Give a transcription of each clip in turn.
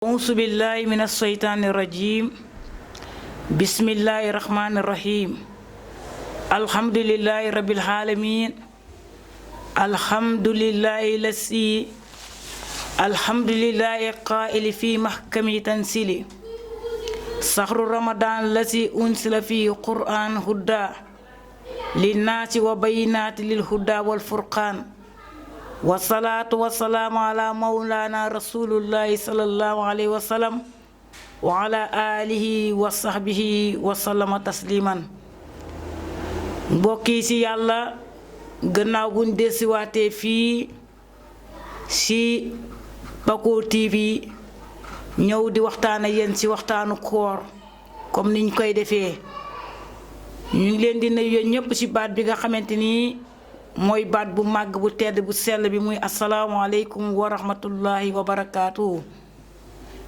أعوذ بالله من الشيطان الرجيم بسم الله الرحمن الرحيم الحمد لله رب العالمين الحمد لله قائل في محكم تنزيله شهر رمضان الذي أنزل فيه القرآن هدى للناس وبينات للهدى والفرقان والصلاة والسلام على مولانا رسول الله صلى الله عليه وسلم وعلى آله وصحبه وسلم تسليما mbokk yi ci yàlla gannaaw buñ desiwaatee fii ci Paco TV ñëw di waxtaan ak yéen ci waxtaanu koor comme niñ koy defee ñu ngi leen di nuyu ñëpp ci baat bi nga xamante ni mooy baat bu màgg bu tedd bu sell bi muy asalaamaaleykum wa rahmatullahi wa barakaatu.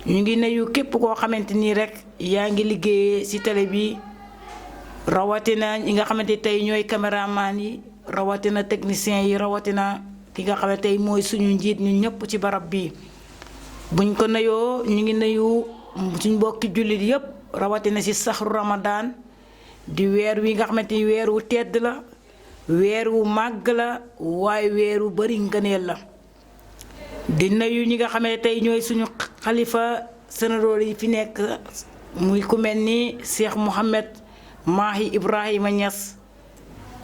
ñu ngi nuyu képp koo xamante ni rek yaa ngi liggéeyee ci télé bi rawatina ñi nga xamante tey ñooy caméraman yi rawatina technicien yi rawatina ki nga xamante tey mooy suñu njiit ñu ñëpp ci barab bi buñ ko nuyoo ñu ngi nuyu suñ mbokki jullit yépp rawatina ci saxru Ramadan di weer wi nga xamante ni weer wu tedd la. weer wu màgg la waaye weer wu bari ngëneel la di nuyu ñi nga xam ne tey ñooy suñu xalifa généraux yi fi nekk muy ku mel ni Cheikh Mouhamed Mahi Ibrahima Niass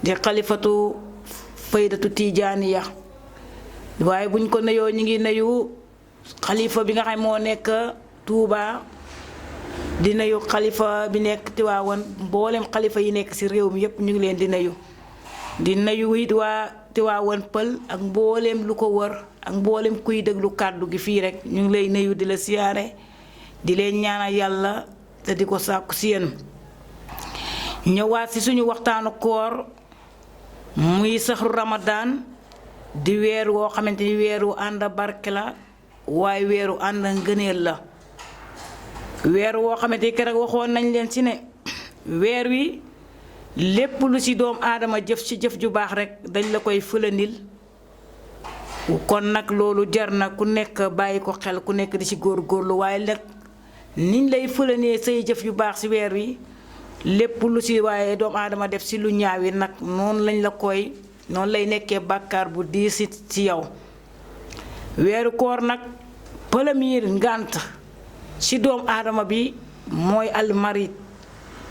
di xalifatu faydatu Tijaaniya waaye buñ ko nuyoo ñu ngi nuyu xalifa bi nga xam moo nekk Touba di nuyu xalifa bi nekk Tiwaawan mboolem xalifa yi nekk ci réew mi yépp ñu ngi leen di nuyu. di nuyu it waa Tiwaawan Pël ak mbooleem lu ko wër ak mbooleem kuy déglu kàddu gi fii rek ñu ngi lay nuyu di la siyaare di leen ñaanal yàlla te di ko sàkku si yéen ñëwaat ci suñu waxtaanu koor muy saxru Ramadan di weer woo xamante ni weeru ànd barke la waaye weeru ànd ngëneel la weer woo xamante ni keroog waxoon nañ leen ci ne weer wi lépp lu ci doom aadama jëf ci jëf ju baax rekk dañ la koy fëlandil kon nag loolu jar na ku nekk bàyyi ko xel ku nekk di ci góorgóorlu waaye nag niñ lay fëlandee say jëf yu baax ci weer wi lépp lu ci waaye doom aadama def ci lu ñaaw yi nag noonu lañ la koy noonu lay nekkee bàkkaar bu diis ci yow weeru koor nag premier ngànt ci doom aadama bi mooy almarit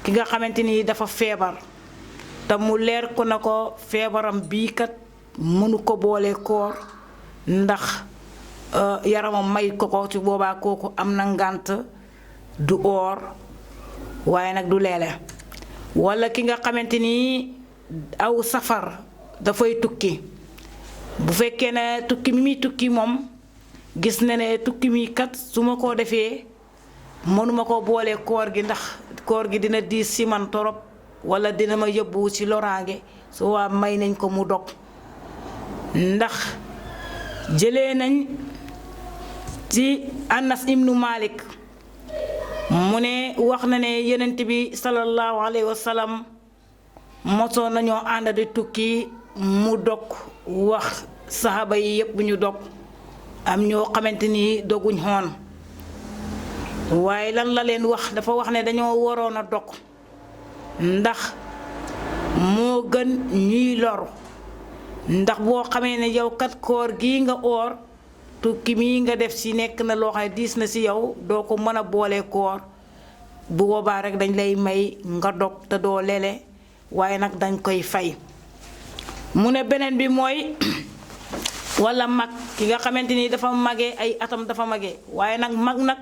ki nga xamante ni dafa feebar te mu leer ko na ko feebaram bii kat mënu ko boole koor ndax yaramam may ko ci boobaa kooku am na ngànt du oor waaye nag du leele walla ki nga xamante ni aw safar dafay tukki bu fekkee ne tukki mi muy tukki moom gis na ne tukki mi kat su ma ko defee mënuma ko boole koor gi ndax koor gi dina diis ci man torop walla dina ma yóbbu ci loraange su waa may nañ ko mu dog ndax jëlee nañ ci Anas ibnu Malik mu ne wax na ne Yonent bi sallallahu alayhi wa sallam mosoon nañoo ànd di tukki mu dog wax saxaaba yi yépp ñu dog am ñoo xamante ni doguñ xoon waaye lan la leen wax dafa wax ne dañoo waroon a dog ndax moo gën ñuy loru ndax boo xamee ne yow kat koor gi nga oor tukki mi nga def ci nekk na loo xam ne diis na ci yow doo ko mën a boole koor bu boobaa rekk dañ lay may nga dog te doo lele waaye nag dañ koy fay mu ne beneen bi mooy walla mag ki nga xamante ni dafa magee ay atam dafa magee waaye nag mag nag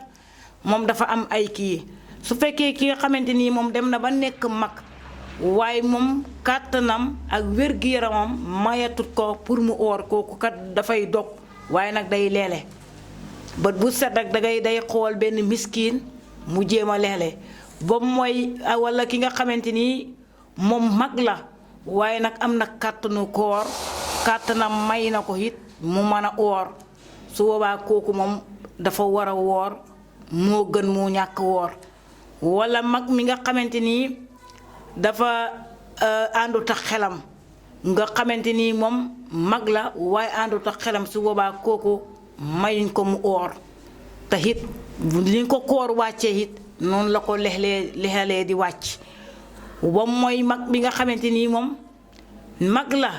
moom dafa am ay kii su fekkee ki nga xamante ni moom dem na ba nekk mag waaye moom kàttanam ak wér-gu-yaramam mayatut ko pour mu oor kooku kat dafay dog waaye nag day leele bët bu set ak day xool benn miskin mu jéem a leele boobu mooy walla ki nga xamante ni moom mag la waaye nag am na kàttanu koor kàttanam may na ko it mu mën a oor su boobaa kooku moom dafa war a woor moo gën mu ñàkk woor walla mag mi nga xamante ni dafa àndut ak xelam nga xamante ni moom mag la waaye àndut ak xelam su boobaa kooku mayuñ ko mu oor te it li ko koor wàccee it noonu la ko lexalee di wàcc ba mooy mag bi nga xamante ni moom mag la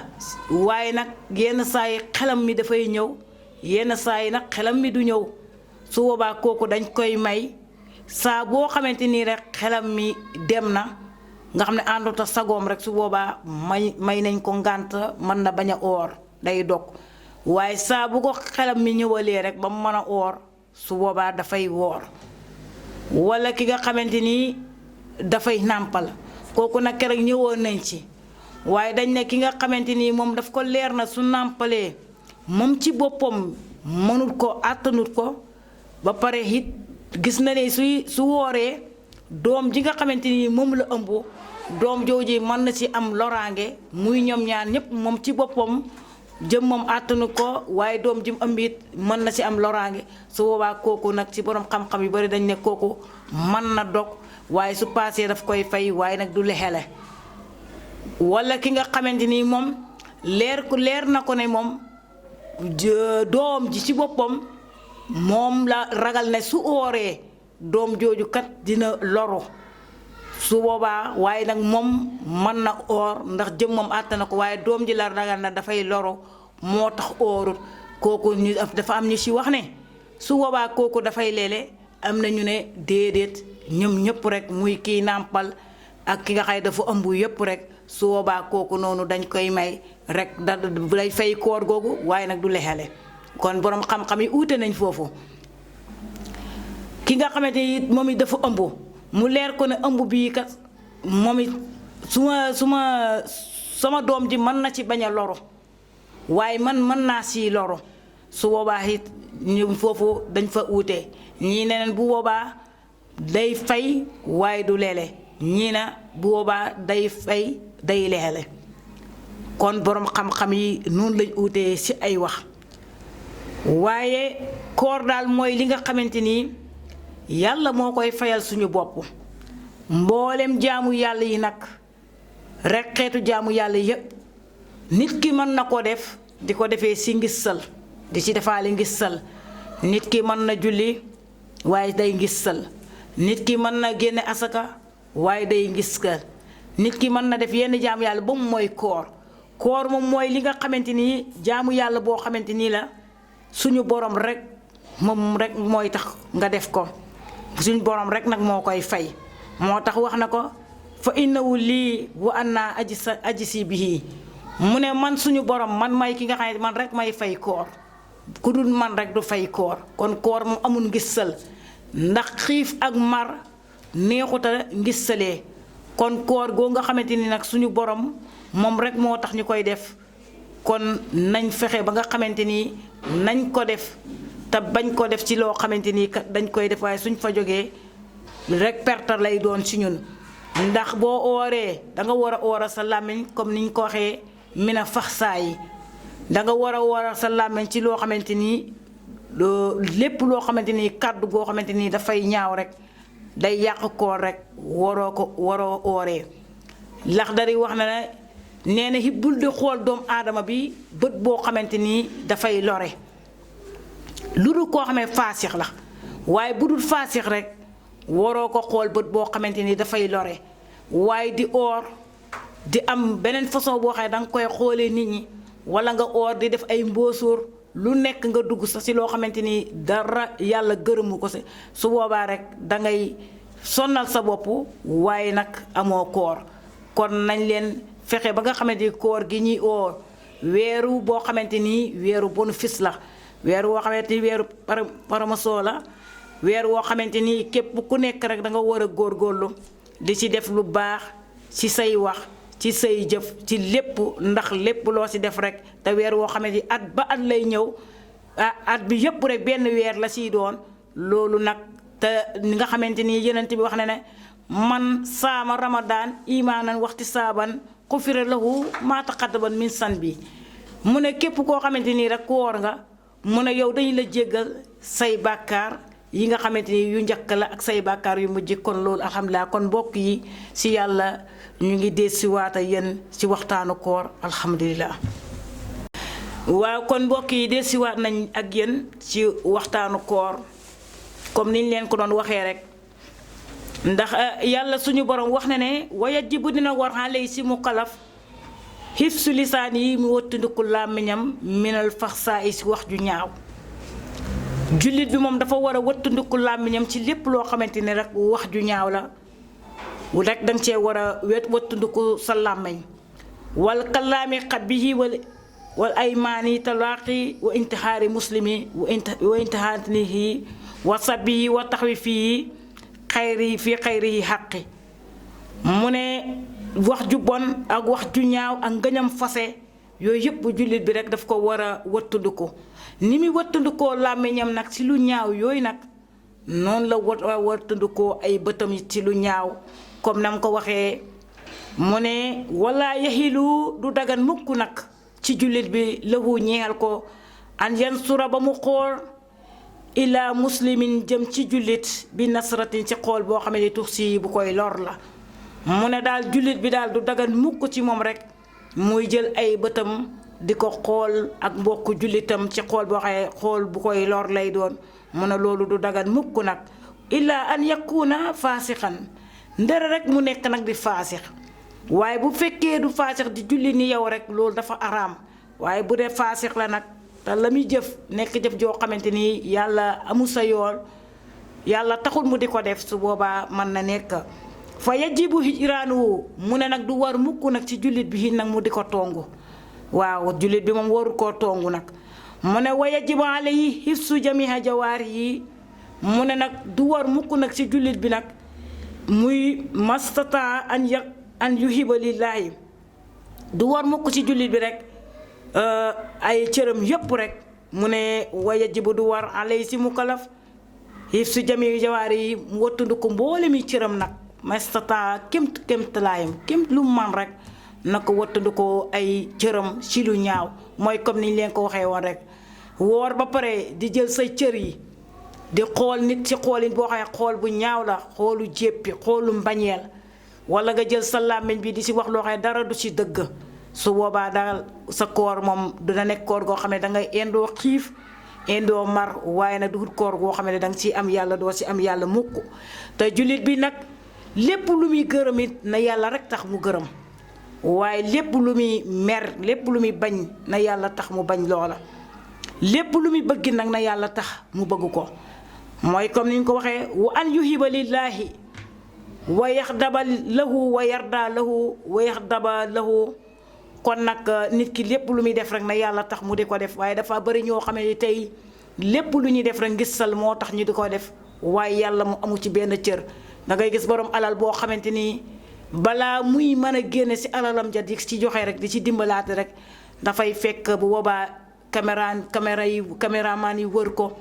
waaye nag yenn saa yi xelam mi dafay ñëw yenn saa yi nag xelam mi du ñëw su boobaa kooku dañ koy may saa boo xamante nii rek xelam mi dem na nga xam ne àndut ak sagoom rek su boobaa may nañ ko ngànt mën na bañ a oor day dog waaye saa bu ko xelam mi ñëwalee rek ba mu mën a oor su boobaa dafay woor walla ki nga xamante nii dafay nàmpal kooku nag keroog ñëwoon nañ ci waaye dañ ne ki nga xamante nii moom daf ko leer na su nàmpalee moom ci boppam mënut ko àttanut ko ba pare it gis na ne su wooree doom ji nga xamante ni moom la ëmb doom jooju mën na ci am loraange muy ñoom ñaar ñépp moom ci boppam jëmmam àttanu ko waaye doom ji mu ëmb it mën na ci am loraange su boobaa kooku nag ci borom xam-xam yu bari dañ ne kooku mën na dog waaye su paasee daf koy fay waaye nag du lexele walla ki nga xamante ni moom leer na ko ne moom doom ji ci boppam moom la ragal ne su ooree doom jooju kat dina loru su boobaa waaye nag moom mën na oor ndax jëmmam àtt na ko waaye doom ji la ragal na dafay loru moo tax oorut kooku ñu dafa am ñu ci wax ne su boobaa kooku dafay leele am na ñu ne déedéet ñoom ñëpp rek muy kii nàmpal ak ki nga xay dafa ëmb yëpp rek su boobaa kooku noonu dañ koy may rek day fay koor googu waaye nag du lexale kon borom xam-xam yi uute nañ foofu ki nga xamante ni moom it dafa ëmb mu leer ko ne ëmb bii kat moom it sama doom ji mën na ci bañ a loru waaye man mën naa si loru su boobaa it ñu foofu dañ fa uute ñii neneen bu boobaa day fay waaye du leele ñii na bu boobaa day fay day leele kon borom xam-xam yi noonu lañ uutee ci ay wax waaye koor daal mooy li nga xamante ni yàlla moo koy fayal suñu bopp mboolem jaamu yàlla yi nag rekk xeetu jaamu yàlla yépp nit ki mën na ko def di ko defee ci ngistal di ci defaale ngistal nit ki mën na julli waaye day ngistal nit ki mën na génne asaka waaye day ngistal nit ki mën na def yenn jaamu yàlla ba mu mooy koor moom mooy li nga xamante ni jaamu yàlla boo xamante nii la suñu borom rek moom rek mooy tax nga def ko suñu borom rek nag moo koy fay moo tax wax na ko fa innahu lii wa anna ajisi bihi mu ne man suñu borom man may ki nga xam ne man rek may fay koor ku dul man rek du fay koor kon koor moom amul ngistal ndax xiif ak mar neexuta ngistalee kon koor goo nga xamante ni nag suñu borom moom rek moo tax ñu koy def kon nañ fexe ba nga xamante ni nañ ko def te bañ ko def ci loo xamante ni kat dañ koy def waaye suñ fa jógee rek perte lay doon ci ñun ndax boo ooree danga war a oora sa làmmiñ comme niñ ko waxee mina fax saa yi danga war a oora sa làmmiñ ci loo xamante ni lépp loo xamante ni kàddu goo xamante ni dafay ñaaw rek day yàq koor rek waroo ooree lax dari wax na ne nee na hibbul di xool doomu aadama bi bët boo xamante ni dafay lore lu dul koo xamee faasix la waaye bu dul faasix rek waroo ko xool bët boo xamante ni dafay lore waaye di oor di am beneen façon boo xam ne danga koy xoolee nit ñi wala nga oor di def ay mbóosóor lu nekk nga dugg sa si loo xamante ni dara yàlla gërëmu ko si su boobaa rek dangay sonnal sa bopp waaye nag amoo koor kon nañ leen fexe ba nga xamante ni koor gi ñuy oor weeru boo xamante ni weeru bénéfice la weeru woo xamante ni weeru paramasoo la weer woo xamante ni képp ku nekk rek da nga war a góorgóorlu di ci def lu baax ci say wax ci say jëf ci lépp ndax lépp loo ci def rek te weer woo xamante ni at ba at lay ñëw at bi yépp rek benn weer la ciy doon loolu nag te nga xamante ni Yonent bi wax na ne man saama ramadaan imaanan waxti saaban xufira lahu maa taqaddama min sanbi mu ne képp koo xamante ni rek woor nga mu ne yow dañu la jéggal say bàkkaar yi nga xamante ni yu njëkk la ak say bàkkaar yu mujj kon loolu alhamdulilah kon mbokk yi ci yàlla ñu ngi des si waata yéen ci waxtaanu koor alhamdulilah. waaw kon mbokk yi des si waat nañ ak yéen ci waxtaanu koor comme niñ leen ko doon waxee rek ndax yàlla suñu borom wax na ne wayajibu dina war xale si mu kalaf hifsu lisaan yi mu wattandiku làmmiñam minal faxsaa yi si wax ju ñaaw jullit bi moom dafa war a wattandiku làmmiñam ci lépp loo xamante ne rek wax ju ñaaw la rek danga cee war a wattandiku sa làmmiñ wal kalaami xabihi wal aymaani talaaqi wa intihaari muslimi wa intihaanihi wa sabihi wa taxwifihi xayri fi xayri xaqi mu ne wax ju bon ak wax ju ñaaw ak ngëñam fase yooyu yëpp jullit bi rek daf ko war a wattandiku ni muy wattandikoo làmmiñam nag ci lu ñaaw yooyu nag noonu la wattandikoo ay bëtam ci lu ñaaw comme nam ko waxee mu ne wala yaxilu du dagan mukk nag ci jullit bi lahu ñeexal ko an yansura ba mu xool ila muslimin jëm ci jullit bi nasratin ci xool boo xam ne tux si bu koy lor la mu ne daal jullit bi daal du dagan mukk ci moom rek muy jël ay bëtam di ko xool ak mbokku jullitam ci xool boo xamee xool bu koy lor lay doon mu ne loolu du dagan mukk nag illa an yakuna faasixan ndere rek mu nekk nag di faasix waaye bu fekkee du faasix di julli ni yow rek loolu dafa araam waaye bu dee faasix la nag te la muy jëf nekk jëf joo xamante ni yàlla amul sa yool yàlla taxul mu di ko def su boobaa mën na nekk fa yajibu hijraanu mu ne nag du war mukk nag ci jullit bi hi nag mu di ko tongu waaw jullit bi moom warul koo tongu nag mu ne wa yajibu alayhi hifsu jamiha jawaar yi mu ne nag du war mukk nag ci jullit bi nag muy mastata an yuhiba lillaahi du war mukk ci jullit bi rek ay cëram yépp rek mu ne wa yajibu du war alayhi si mukallaf hifsu jamiha jawaar yi mu wattandu ko mboole mi cëram nag mastata kémtalaayam kémt lu man rek na ko wattandu ko ay cëram ci lu ñaaw mooy comme niñ leen ko waxee woon rek woor ba pare di jël say cër yi di xool nit ci xoolin boo xamee xool bu ñaaw la xoolu jéppi xoolu mbañeel wala nga jël sa làmmiñ bi di ci wax loo xam ne dara du ci dëgg su boobaa daal sa koor moom dina nekk koor goo xam ne dangay indoo xiif indoo mar waaye nag du koor goo xam ne danga ciy am yàlla doo ci am yàlla mukk te jullit bi nag lépp lu muy gërëm it na yàlla rek tax mu gërëm waaye lépp lu muy mer lépp lu muy bañ na yàlla tax mu bañ loola lépp lu muy bëgg nag na yàlla tax mu bëgg ko mooy comme ni ñu ko waxee wa an yuhiba lillaahi wa yaxdaba lahu wa yarda lahu wa yaxdaba lahu kon nag nit ki lépp lu muy def rek na yàlla tax mu di ko def waaye dafa bari ñoo xam ne tey lépp lu ñuy def rek ngistal moo tax ñu di ko def waaye yàlla mu amu ci benn cër da ngay gis borom alal boo xamante ni balaa muy mën a génne ci alalam ja di ci joxe rek di ci dimbalaate rek dafay fekk bu boobaa caméraman yi wër ko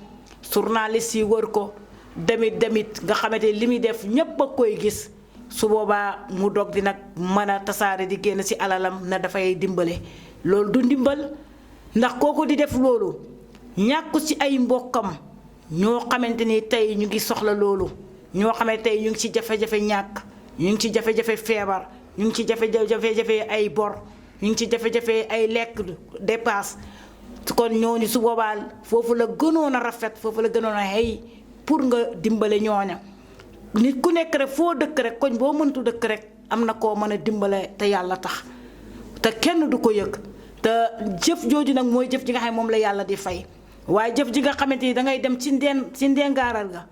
journaliste yi wër ko demit nga xamante li muy def ñépp a koy gis su boobaa mu dog di nag mën a tasaare di génn ci alalam na dafay dimbale loolu du ndimbal ndax kooku di def loolu ñàkku ci ay mbokkam ñoo xamante ni tey ñu ngi soxla loolu ñoo xam ne tey ñu ngi ci jafe-jafe ñàkk ñu ngi ci jafe-jafe feebar ñu ngi ci jafe-jafe ay bor ñu ngi ci jafe-jafe ay lekk dépasse kon ñooñu su boobaa foofu la gënoon a rafet foofu la gënoon a xëy pour nga dimbale ñooña nit ku nekk rek foo dëkk rek koñ boo mëntu dëkk rek am na koo mën a dimbale te yàlla tax te kenn du ko yëg te jëf jooju nag mooy jëf ji nga xam ne moom la yàlla di fay waaye jëf ji nga xamante ni dangay dem ci ndengaaral ga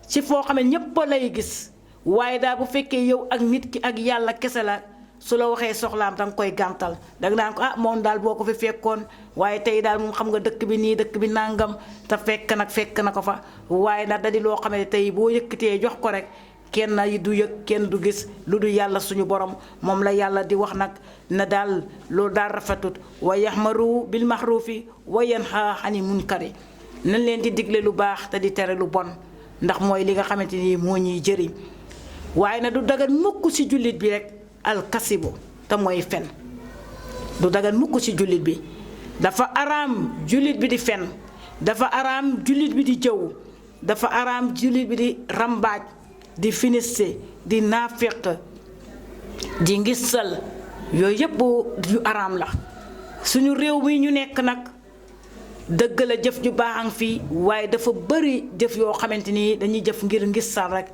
ci foo xam ne ñépp lay gis waaye daal bu fekkee yow ak nit ki ak yàlla kese la su la waxee soxlaam danga koy gàntal danga naan ko moom daal boo ko fi fekkoon waaye tey daal moom xam nga dëkk bi nii dëkk bi nàngam te fekk na ko fa waaye nag da di loo xam ne tey boo yëkkatee jox ko rek kenn du yëg kenn du gis lu du yàlla suñu borom moom la yàlla di wax nag na daal loolu daal rafetut wa yaxmaru bil maxruufi wa yanha ani munkari nañ leen di digle lu baax te di tere lu bon ndax mooy li nga xamante ni moo ñuy jëriñ waaye nag du dagan mukk ci jullit bi rek alkasibu te mooy fen du dagan mukk ci jullit bi dafa araam jullit bi di fen dafa araam jullit bi di jëw dafa araam jullit bi di rambaaj di finiste di naafiq di ngisal yooyu yëpp yu araam la suñu réew mi ñu nekk nag dëgg la jëf ju baax fi waaye dafa bëri jëf yoo xamante ni dañuy jëf ngir ngistal rek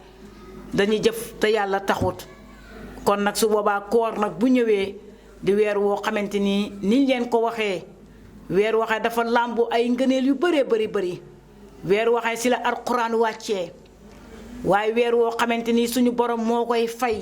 dañuy jëf te yàlla taxut kon nag su boobaa koor nag bu ñëwee di weer woo xamante ni niñ leen ko waxee weer waxee dafa làmbu ay ngëneel yu bëree bëri weer waxee si la alquran wàccee waaye weer woo xamante ni suñu borom moo koy fay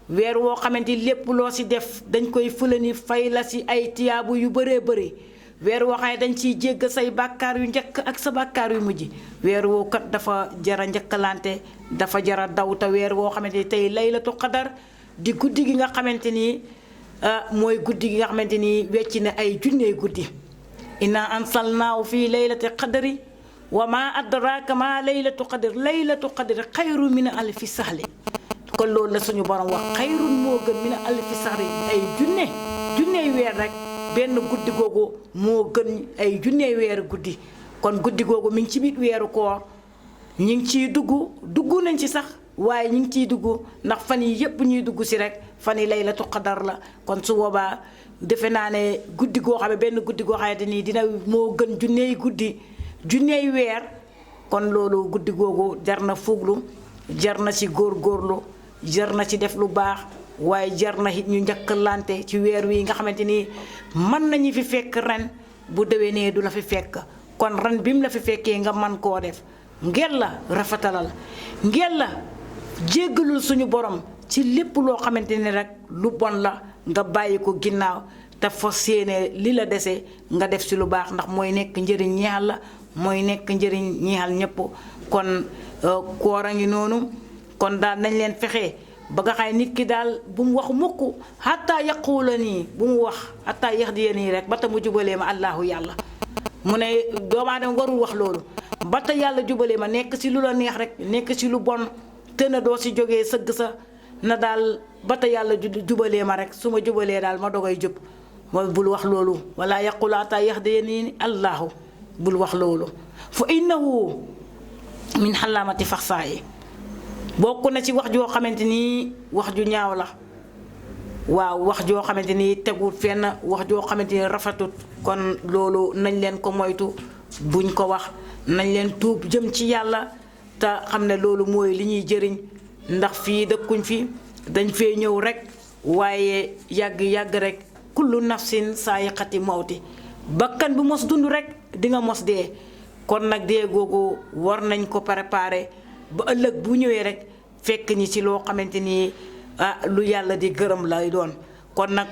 weer woo xamante ni lépp loo si def dañ koy fulani fay la si ay tiyaabu yu bëree bëri weer waxee dañ ciy jégg say bàkkaar yu njëkk ak sa bàkkaar yu mujj weer woo kat dafa jara njëkkalante dafa jara daw te weer woo xamante ni tey laylatu qadar di guddi gi nga xamante ni mooy guddi gi nga xamante ni wecc na ay junney guddi inna ansalnaahu fii laylati qadri wa ma adraka ma laylatu qadri xayru min alfi sahri kon loolu la suñu borom wax xayrun moo gën min alfi sahri ay junney weer rek benn guddi googu moo gën ay junney weer guddi kon guddi googu mi ngi ci biir weeru koor ñi ngi ciy dugg nañ ci sax waaye ñi ngi ciy dugg ndax fan yi yépp ñuy dugg si rek fan yi laylatu qadar la kon su boobaa defe naa ne guddi goo xam ne benn guddi goo xamante nii dina moo gën junney weer kon loolu guddi googu jar na fuglu jar na ci góorgóorlu jar na ci def lu baax waaye jar na it ñu njëkkalante ci weer wi nga xamante ni mën nañu fi fekk ren bu déwénee du la fi fekk kon ren bi mu la fi fekkee nga man koo def ngel la rafetalal ngel la jéggalul suñu borom ci lépp loo xamante ni rek lu bon la nga bàyyi ko ginnaaw te fas yéene li la dese nga def ci lu baax ndax mooy nekk njëriñ ñeexal la mooy nekk njëriñ ñeexal ñépp kon koor a ngi noonu kon daal nañ leen fexe ba nga xay nit ki daal bu mu wax mukk xataa yaquula nii bu mu wax xataa yahdiya nii rek ba ta mu jubalee ma allahu yàlla mu ne doomu aadama warul wax loolu ba ta yàlla jubalee ma nekk ci lu la neex rek nekk ci lu bon te na doo ci jógee sëgg sa na daal ba ta yàlla jubalee ma rek su ma jubalee daal ma dogay jub mooy bul wax loolu wala yaqula xataa yahdiya nii allahu bul wax loolu fa innahu min xalaamati faxsaa yi bokk na ci wax joo xamante ni wax ju ñaaw la waaw wax joo xamante ni tegul fenn wax joo xamante ni rafetut kon loolu nañ leen ko moytu buñ ko wax nañ leen tuub jëm ci yàlla te xam ne loolu mooy li ñuy jëriñ ndax fii dëkkuñ fi dañ fee ñëw rek waaye yàgg rek kullu nafsin saayiqati mawti bakkan bu mos dund rek di nga mos dee kon nag dee googu war nañ ko préparer ba ëllëg bu ñëwee rek fekk ñi ci loo xamante ni lu yàlla di gërëm lay doon kon nag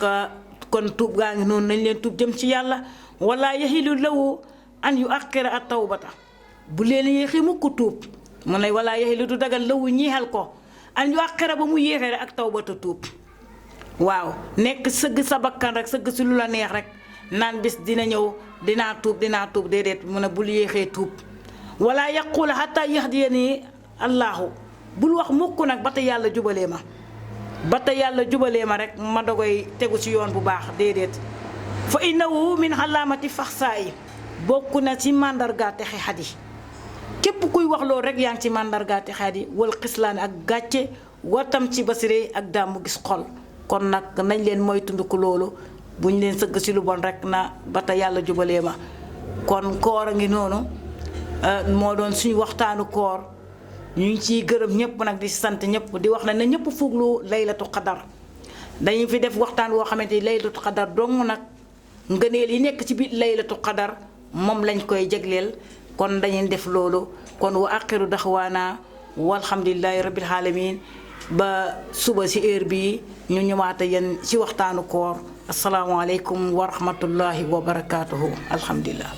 kon tuub gaa ngi noonu nañ leen tuub jëm ci yàlla wala yahilu lahu an yu axira at tawbata bu leen yéexi mukk tuub mu ne wala yahilu du dagal lawu ñeexal ko an yu axira ba mu yéexee rek ak tawbata tuub waaw nekk sëgg sa bakkan rek sëgg si lu la neex rek naan bis dina ñëw dinaa tuub déedéet mu ne bul yéexee tuub wala yaqula hatta yahdiyani allahu bul wax mukk nag ba ta yàlla jubalee ma rek ma dogoy tegu ci yoon bu baax déedéet fa innahu min xalaamati faxsaa yi bokk na ci màndarga texe xadi képp kuy wax loolu rek yaa ngi ci màndarga texe xadi wal xislaani ak gàcce watam ci basire ak dàmmu gis xol kon nag nañ leen moytundiku loolu buñ leen sëgg ci lu bon rek na ba ta yàlla jubalee ma kon koor a ngi noonu moo doon suñu waxtaanu koor ñu ngi ciy gërëm ñëpp nag di sant ñëpp di wax ne na ñëpp fuglu laylatu qadar dañu fi def waxtaan woo xamante ni laylatu qadar dong nag ngëneel yi nekk ci biir laylatu qadar moom lañ koy jagleel kon dañuy def loolu kon wa axiru daxwaana walhamdulillahi rabbil alamin ba suba ci heure bii ñu ñëwaata yéen ci waxtaanu koor asalaamaaleykum wa rahmatullahi wa barakaatuhu alhamdulillah